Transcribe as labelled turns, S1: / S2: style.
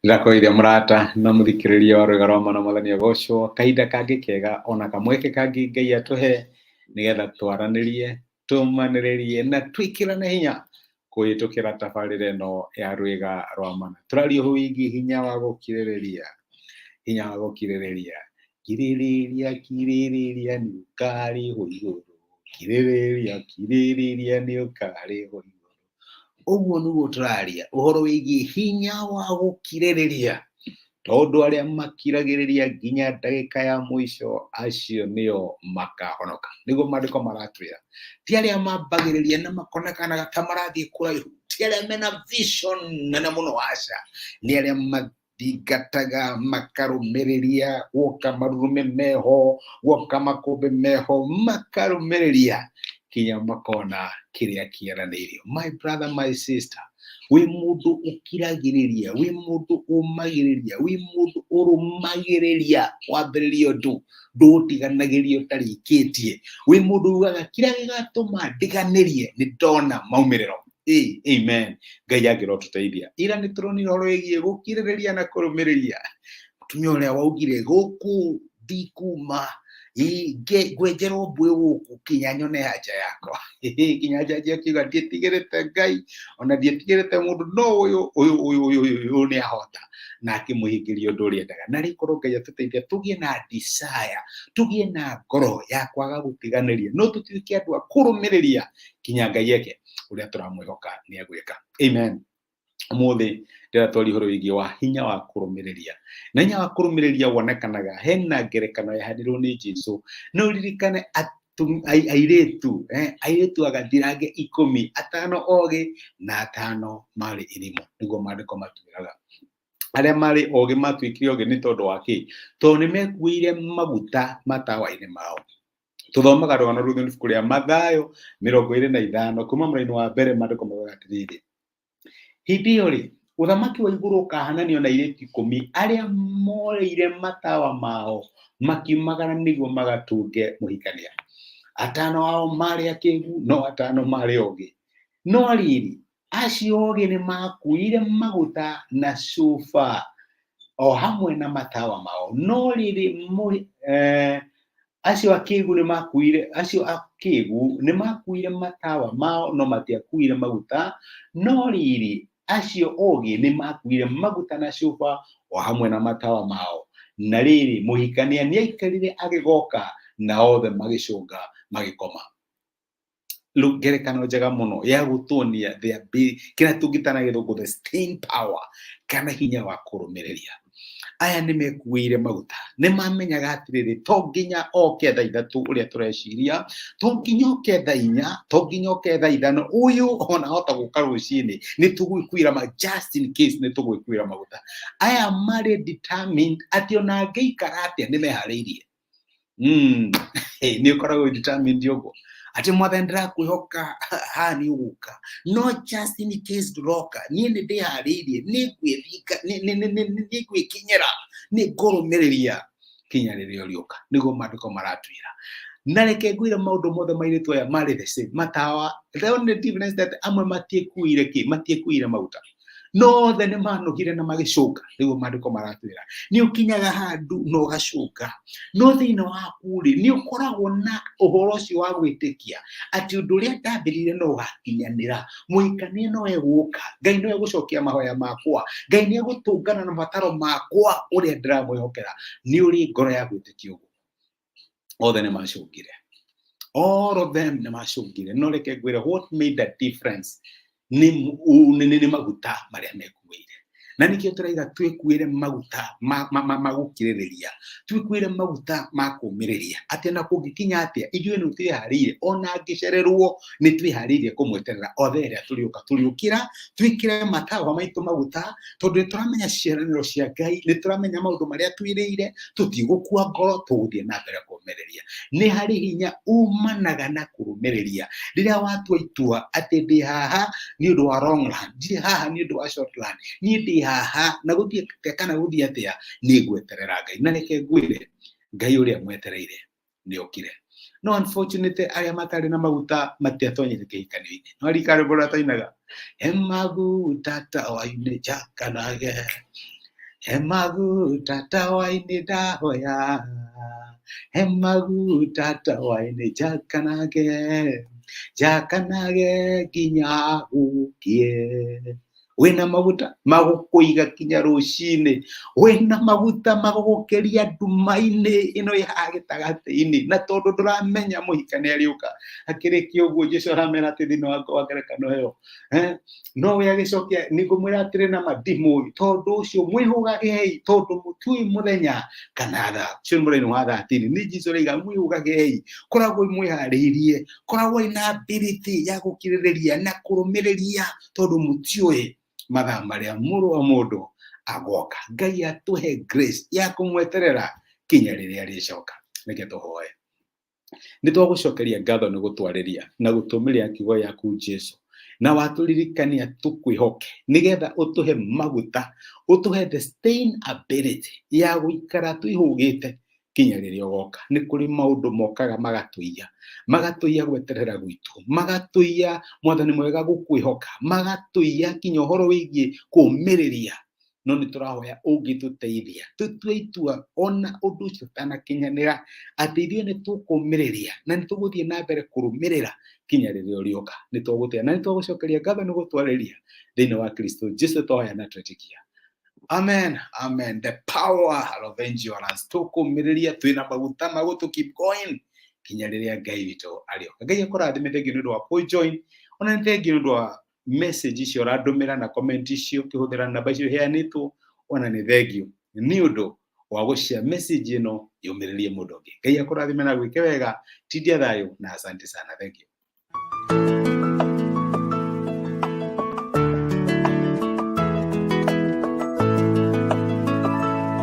S1: Ndĩrakwĩire mũrata na mũthikĩrĩria wa rwĩga rwa mana mwathani agocwo kahinda kangĩ kega ona kamweke kangĩ Ngai atũhe nĩgetha twaranĩrie tũmanĩrĩrie na twĩkĩrane hinya kũhĩtũkĩra tabarĩra ĩno ya rwĩga rwa mana. Tũraria ũhoro wĩgiĩ hinya wa gũkirĩrĩria, hinya wa gũkirĩrĩria. Kirĩrĩria, kirĩrĩria nĩ ũkarĩhwo igũrũ, kirĩrĩria, kirĩrĩria nĩ ũkarĩhwo igũrũ. Ũguo nĩguo tũraria ũhoro wĩgiĩ hinya wa gũkirĩrĩria, tondũ arĩa makiragĩrĩria nginya ndagĩka ya mũico acio nĩo makahonoka. Nĩguo maandĩko maratwĩra. Ti arĩa mambagĩrĩria na makonekanaga ta marathiĩ kũraihu, ti arĩa mena vision nene mũno, aca, nĩ arĩa mathingataga makarũmĩrĩria, guoka marurumĩ meho, guoka makũmbĩ meho, makarũmĩrĩria kinya makona kĩrĩa kĩeranĩirio. My brother, my sister, wĩ mũndũ ũkiragĩrĩria, wĩ mũndũ ũmagĩrĩria, wĩ mũndũ ũrũmagĩrĩria wambĩrĩria ũndũ ndũtiganagĩria ũtarĩkĩtie, wĩ mũndũ ugaga kĩrĩa gĩgatũma ndiganĩrie nĩ ndona maumĩrĩro. Ĩ, amen. Ngai angĩrotũteithia. Ira nĩ tũronire ũhoro wĩgiĩ gũkirĩrĩria na kũrũmĩrĩria. Mũtumia ũrĩa waugire gũkũ ndikuma ngwenjerwo mbuĩ gũkũ kinya nyone haja yakwa. Kinya njanji akiuga ndiĩtigĩrĩte Ngai ona ndiĩtigĩrĩte mũndũ no ũyũ ũyũ ũyũ ũyũ ũyũ ũyũ nĩ ahota na akĩmũhingĩria ũndũ ũrĩa endaga. Na rĩkorwo Ngai atũteithia tũgĩe na desire, tũgĩe na ngoro ya kwaga gũtiganĩria, no tũtuĩke andũ a kũrũmĩrĩria kinya Ngai eke ũrĩa tũramwĩhoka nĩ egwĩka. Amen. Ũmũthĩ ndĩratwaria ũhoro wĩgiĩ wa hinya wa kũrũmĩrĩria, na hinya wa kũrũmĩrĩria wonekanaga hena ngerekano yahanirwo nĩ Jesu. No ũririkane airĩtu, airĩtu agathirange ikũmi, atano ogĩ na atano marĩ irimũ, nĩguo maandĩko matwĩraga. Arĩa marĩ ogĩ matuĩkire ogĩ nĩ tondũ wa kĩ? Tondũ nĩ mekuĩire maguta matawa-inĩ mao. Tũthomaga rũgano rũu thĩinĩ ibuku rĩa Mathayo 25 kuma mũraini wa mbere, maandĩko maugaga atĩrĩrĩ, hĩndĩ ĩyo rĩ, ũthamaki wa igũrũ ũkahananio na airĩtu ikũmi arĩa moreire matawa mao makiumagara nĩguo magatũnge mũhikania. Atano ao marĩ akĩgu, no atano marĩ ogĩ. No rĩrĩ, acio ogĩ nĩ makuire maguta na cuba o hamwe na matawa mao. No rĩrĩ, acio akĩgu nĩ makuire, acio akĩgu nĩ makuire matawa mao no matiakuire maguta. No rĩrĩ, acio ogĩ nĩ makuire maguta na cuba o hamwe na matawa mao. Na rĩrĩ, mũhikania nĩ aikarire agĩgoka, na othe magĩcũnga magĩkoma. Rĩu ngerekano njega mũno ya gũtuonia the ability, kĩrĩa tũngĩta na gĩthũngũ the staying power, kana hinya wa kũrũmĩrĩria. Aya nĩ mekuĩire maguta, nĩ mamenyaga atĩrĩrĩ, to nginya oke thaa ithatũ ũrĩa tũreciria, to nginya oke thaa inya, to nginya oke thaa ithano, ũyũ ona ahota gũka rũcinĩ, nĩ tũgwĩkuĩra ma, just in case nĩ tũgwĩkuĩra maguta. Aya marĩ determined atĩ ona angĩikara atĩa nĩ meharĩirie. Nĩ ũkoragwo determined ũguo atĩ mwathani ndĩrakwĩhoka haha nĩ ũgũka, no just in case ndũroka niĩ nĩ ndĩharĩirie, nĩ ngwĩthinga, nĩ ngwĩkinyĩra, nĩ ngũrũmĩrĩria kinya rĩrĩa ũrĩũka. Nĩguo maandĩko maratwĩra. Na reke ngwĩre maũndũ mothe mairĩtu aya marĩ the same matawa, the only difference that amwe matiĩkuire kĩ, matiĩkuire maguta, no othe nĩ manũgire na magĩcũnga. Nĩguo maandĩko maratwĩra. Nĩ ũkinyaga handũ na ũgacũnga, no thĩinĩ waku rĩ, nĩ ũkoragwo na ũhoro ũcio wa gwĩtĩkia atĩ ũndũ ũrĩa ndambĩrĩire no ũgakinyanĩra. Mũhikania no egũka, Ngai no egũcokia mahoya makwa, Ngai nĩ egũtũngana na mabataro makwa ũrĩa ndĩramwĩhokera. Nĩ ũrĩ ngoro ya gwĩtĩkia ũguo. Othe nĩ macũngire, all of them nĩ macũngire. No reke ngwĩre what made the difference nĩ nĩ maguta marĩa mekuĩire. Na nĩkĩo tũraiga twĩkuĩre maguta ma gũkirĩrĩria, twĩkuĩre maguta ma kũmĩrĩria, atĩ na kũngĩkinya atĩa ithuĩ nĩ twĩharĩirie, ona angĩcererwo nĩ twĩharĩirie kũmweterera othe ĩrĩa tũrĩũka. Tũrĩũkĩra twĩkĩre matawa maitũ maguta, tondũ nĩ tũramenya ciĩranĩro cia Ngai, nĩ tũramenya maũndũ marĩa twĩrĩire, tũtigũkua ngoro, tũgũthiĩ na mbere kũmĩrĩria. Nĩ harĩ hinya umanaga na kũrũmĩrĩria. Rĩrĩa watua itua atĩ ndĩ haha nĩ ũndũ wa long run, ndirĩ haha nĩ ũndũ wa short run, niĩ ndĩ haha na gũthiĩ kana gũthiĩ atĩa, nĩ ngweterera Ngai. Na reke ngwĩre, Ngai ũrĩa mwetereire nĩ okire. No unfortunately arĩa matarĩ na maguta matiatonyire kĩhikanio-inĩ. No rika rwĩmbo rũrĩa twainaga, he maguta tawa-inĩ njakanage, He maguta tawa-inĩ ndahoya, he maguta tawa-inĩ njakanage, njakanage nginya gũkĩe. Wĩna maguta magũkũiga kinya rũcinĩ, wĩna maguta magũgũkĩria nduma-inĩ ĩno ĩ haha gĩtagatĩ-inĩ, na tondũ ndũramenya mũhika nĩ arĩũka. Akĩrĩkia ũguo Jesũ aramera atĩ thĩinĩ wa ngerekano ĩyo, no we agĩcokia, nĩngũmwĩra atĩrĩ na ma ndimũĩ, tondũ ũcio mwĩhũgagei, tondũ mũtiũĩ mũthenya kana thaa. Ũcio nĩ mũraini wa 13. Nĩ Jesũ araiga mwĩhũgagei, koragwoi mwĩharĩirie, koragwoi na ability ya gũkirĩrĩria na kũrũmĩrĩria, tondũ mũtiũĩ mathaa marĩa mũrũ wa mũndũ agoka. Ngai atũhe grace ya kũmweterera kinya rĩrĩa arĩcoka. Reke tũhoe. Nĩ twagũcokeria ngatho nĩ gũtwarĩria na gũtũmĩrĩra kiugo gĩaku Jesu, na watũririkania tũkwĩhoke nĩgetha ũtũhe maguta, ũtũhe the staying ability ya gũikara twĩhũgĩte kinya rĩrĩa ũgoka. Nĩ kũrĩ maũndũ mokaga magatũiya, magatũiya gweterera gwitũ, magatũiya mwathani mwega gũkwĩhoka, magatũiya kinya ũhoro wĩgiĩ kũũmĩrĩria. No nĩ tũrahoya ũngĩtũteithia tũtue itua ona ũndũ ũcio ũtanakinyanĩra, atĩ ithuĩ nĩ tũkũmĩrĩria na nĩ tũgũthiĩ na mbere kũrũmĩrĩra kinya rĩrĩa ũrĩũka. Nĩ twagũtĩa na nĩ twagũcokeria ngatho nĩ gũtwarĩria thĩinĩ wa Kristo Jesu twahoya na twetĩkia. Amen, amen. The power of endurance. Tũkũmĩrĩria twĩna maguta ma gũtũ keep going kinya rĩrĩa Ngai witũ arĩũka. Ngai akũrathime, thengiũ nĩ ũndũ wa kũjoin, ona nĩ thengiũ nĩ ũndũ wa message icio ũrandũmĩra na comment icio ũkĩhũthĩra namba icio iheanĩtwo, ona nĩ thengiũ nĩ ũndũ wa gũshare message ĩno yũmĩrĩrie mũndũ ũngĩ. Ngai akũrathime na gwĩke wega. Tindia thayũ na asante sana. Thank you.